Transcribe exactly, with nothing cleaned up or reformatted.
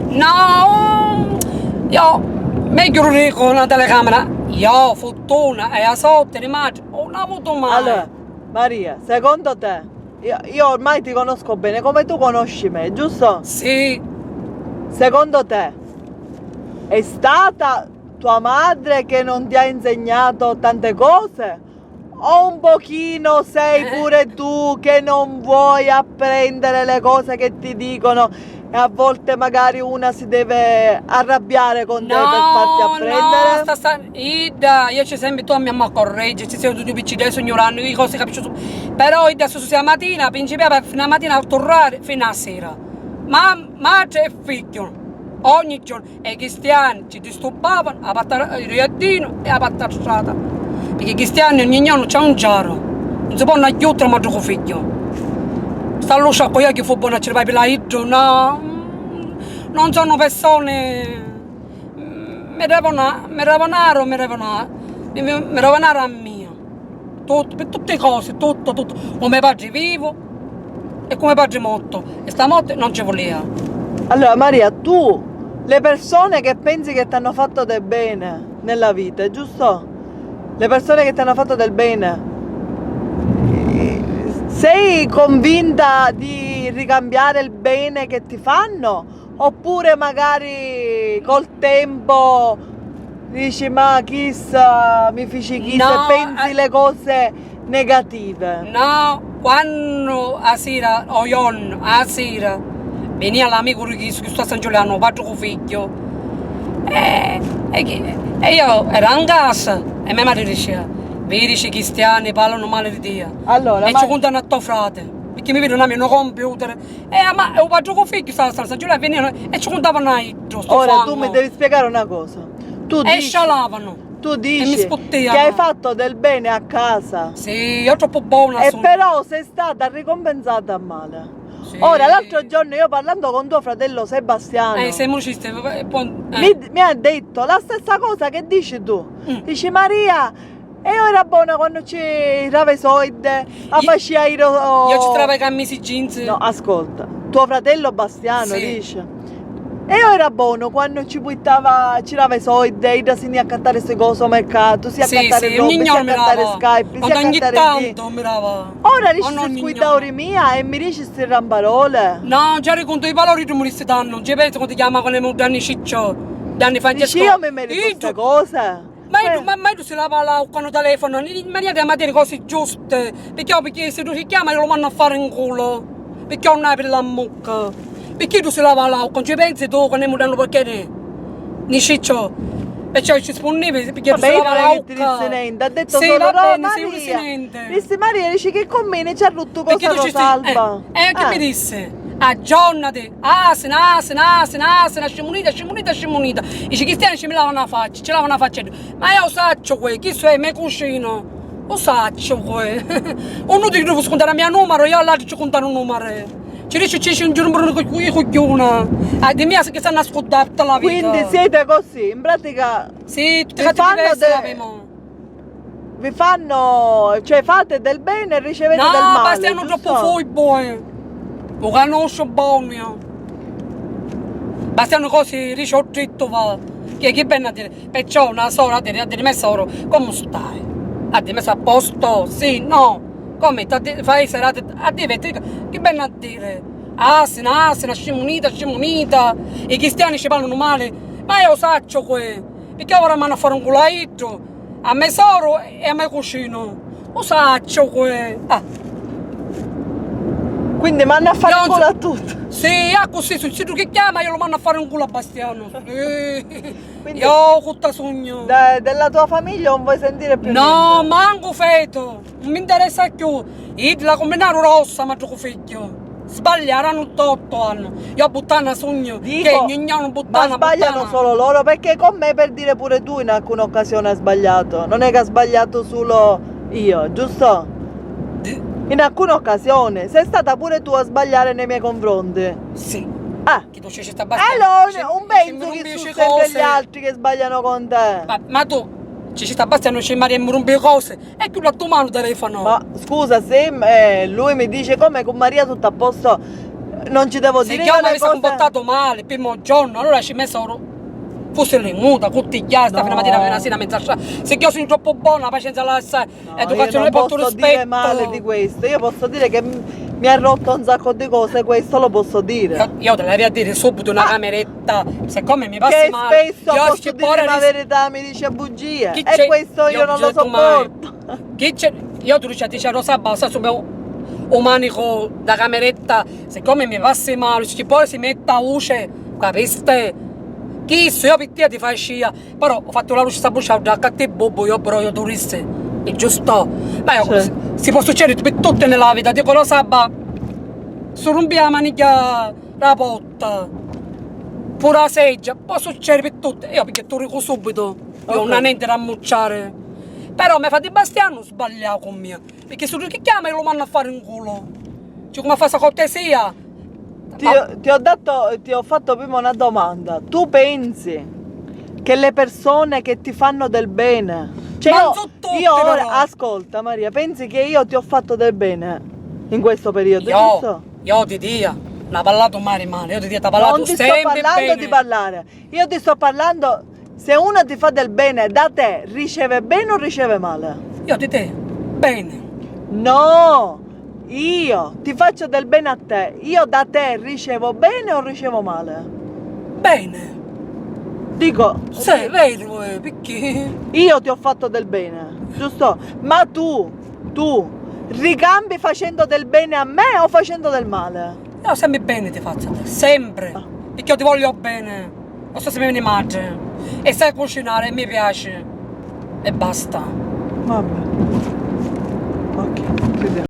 No, io megghiu lu dicu na telecamera. Io, futtuna e a sorti di matri, non avutu mai. Allora, Maria, secondo te, io, io ormai ti conosco bene, come tu conosci me, giusto? Sì. Secondo te è stata tua madre che non ti ha insegnato tante cose? O un pochino sei pure tu che non vuoi apprendere le cose che ti dicono e a volte magari una si deve arrabbiare con te per farti apprendere? No, no, sta, sta, idda, io c'è sempre tu a mia mamma corregge, ci sei tutti piccini, adesso ogni anno, io cose capisco subito. Però idda su sia matina, principiava fino a mattina a torrare fino a sera. Ma, madre e figlio, ogni giorno. E i cristiani ci disturbavano, a patta-, il giardino e a patta strada. Perché i cristiani ogni giorno c'è un giaro. Non si può aggiuttere ma troppo figlio. Sta luce a cogliere che fu buona, ci vai per la idro, no. Non sono persone. Mi devono, mi devono, mi devono, mi devono a mio. Tutto, per tutte cose, tutto, tutto. Come padre vivo e come padre morto. E sta morte non ci voleva. Allora, Maria, tu, le persone che pensi che ti hanno fatto del bene nella vita, giusto? Le persone che ti hanno fatto del bene, sei convinta di ricambiare il bene che ti fanno? Oppure magari col tempo dici: "Ma chissa mi fici chissa", no, e pensi, eh, le cose negative? No, quannu a sira, o jornu, a sira, venia l'amicu di chistu, chistu a San Giulianu, u patri cu figghiu. E, e chi-, e io era in casa e me madre diceva: "Vidi, i cristiani parlano male di Dio." Allora, e ma ci contano a tuo frate, perché mi vedono a me un computer. E a ma-, e u patri cu figghiu stava, stava, stava, Giulia, venivano e ci contavano a iddu, sto fango. Ora tu mi devi spiegare una cosa. Tu dici, scialavano. Tu dici che hai fatto del bene a casa. Sì, io troppo buona sono. E però sei stata ricompensata a male. Sì. Ora, l'altro giorno io parlando con tuo fratello Sebastiano, eh, siamo ci stiamo, e poi, eh, mi, mi ha detto la stessa cosa che dici tu. Mm. Dici: "Maria, e io era bona quannu ci dava i soldi, a facia iro." Io ci stava i cammisi jeans. No, ascolta, tuo fratello Bastiano dice: "E io era bona quannu ci buttava, ci dava i soldi, idda si ne accattare ste cose o mercato, si accattare robe, si accattare scarpe, si accattare." Ogni tanto mi dava. Ora dici: "Si scuidau di mia e mi dici sti ramparole." No, già riconto i valori tu mi dici tanto, non ci penso quando ti chiama con le mutande Ciccio, Danni Francesco. Dici: "Io mi merito ste cose." Ma iddu, ma, ma iddu si lava la bocca quannu telefona, in maniera di dire cose giuste. Perché, perché se tu si chiama io lo mando a fare in culo. Perché non apri la bocca. Perché tu si lava la bocca, non ci pensi tu quando è mutande perché ne? Ni Ciccio. Perciò ci rispondevi, perché tu si lava la bocca. Vabbè, io non è che ti dissi niente, ha detto solo: "No, Maria." Dissi: "Maria", dici, "che con me ci ha rotto cosa Rosalba." Eh, e che mi disse? Aggiornati. Asina, asina, asina, asina, scimunita, scimunita, scimunita. I cristiani ci mi lavano la faccia, ci lavano la faccia. Ma io u sacciu que, chistu è me cuscinu. U sacciu que. Unu di dui scuntanu a mia numero, io all'altru ci cuntanu numere. Ci dici, ci dici un giorno i cucchiuna. Ah, di mia che stanno a scuddarti la vita. Quindi siete così, in pratica. Sì, tutti cattivi fanno. Vi fanno, cioè fate del bene e ricevete del male, giusto? No, Bastiano troppo furbo, eh. Lo conosco bonu io. Bastiano cosi dice ho dritto va. Che, che ben a dire? Perciò una sora ha dire, ha dire me soro, come stai? Ha dire me sta a posto? Sì, no. Come ti fai serate? Ha dire, che ben a dire? Asina, asina, scimunita, scimunita. I cristiani ci parlano male. Ma io saccio que. Perché ora mi hanno a fare un culo a iddu. A me soru e a me cuscinu. U sacciu que. Ah. Quindi manna a fare un culo a tutti. Sì, accussì, su, si tu chi chiama, io lo mando a fare un culo a Bastiano. Sì. Quindi io cu ta sugnu. De-, della tua famiglia non vuoi sentire più niente? No, mancu feto. Non mi interessa più. Iddu la cumbinau rossa, ma tu cu figghiu. Sbagliarono tutto hanno. Io a buttana sugnu. Dico, che gnignano buttana, ma sbagliano buttana. Solo loro, perché con me per dire pure tu in alcune occasioni hai sbagliato. Non è che ha sbagliato solo io, giusto? In alcune occasioni sei stata pure tu a sbagliare nei miei confronti. Sì. Ah. Che tu ci sta abbastanza. Allora, non penso che sono sempre gli altri che sbagliano con te. Ma, ma tu ci sta abbastanza, non c'è Maria e mi rompe le cose. E chiudu a tu manu telefonu. Ma scusa, se, eh, lui mi dice: "Come, con Maria tutto a posto?" Non ci devo dire. Se io mi avessi comportato male, primo giorno, allora ci messo oro. Fussi linguta, cuttigliata, sta fino a mattina fino a sera, mezza strada. Se io sono troppo buona, la pazienza la lascia. No, io non posso dire male di questo. Io posso dire che mi ha rotto un sacco di cose, questo lo posso dire. Io, io te l'avevo a dire subito, una ah, cameretta. Siccome mi passi male, che spesso io posso dire la verità, mi dice bugie. E questo io non lo sopporto. Chi c'è? Io tu dici a ti c'è Rosa Bassa, subito un manico da cameretta. Siccome mi passi male, ci poi si mette a voce, capiste? Chi isso? Io per te ti faccio. Però ho fatto la luce sta bruciata a catti bobo, io però io turiste. È giusto? Ma io, cioè, si può succedere per tutte nella vita, dico lo sabba, si rompe la maniglia la porta, pure la seggia, può succedere per tutte. Io perché tu dico subito, io non ho niente da ammucciare. Però mi fa di Bastiano sbagliare con me, perché se tu chi chiama io lo mando a fare in culo. Cioè, come fa sta cortesia? Ti, ti ho dato, ti ho fatto prima una domanda. Tu pensi che le persone che ti fanno del bene, cioè io, io ora, ascolta Maria, pensi che io ti ho fatto del bene in questo periodo, giusto? Io ti dia, la parlato male male, io ti dia, ti parlato sempre bene. Non ti sto parlando di parlare, io ti sto parlando. Se uno ti fa del bene, da te riceve bene o riceve male? Io di te, bene. No, io ti faccio del bene a te, io da te ricevo bene o ricevo male? Bene. Dico, sì, vero, eh, perché? Io ti ho fatto del bene, giusto? Ma tu, tu, ricambi facendo del bene a me o facendo del male? Io sempre bene ti faccio a te, sempre. Ah. Perché io ti voglio bene. Posso sapere un'immagine? E sai cucinare, mi piace. E basta. Vabbè. Ok, chiudiamo.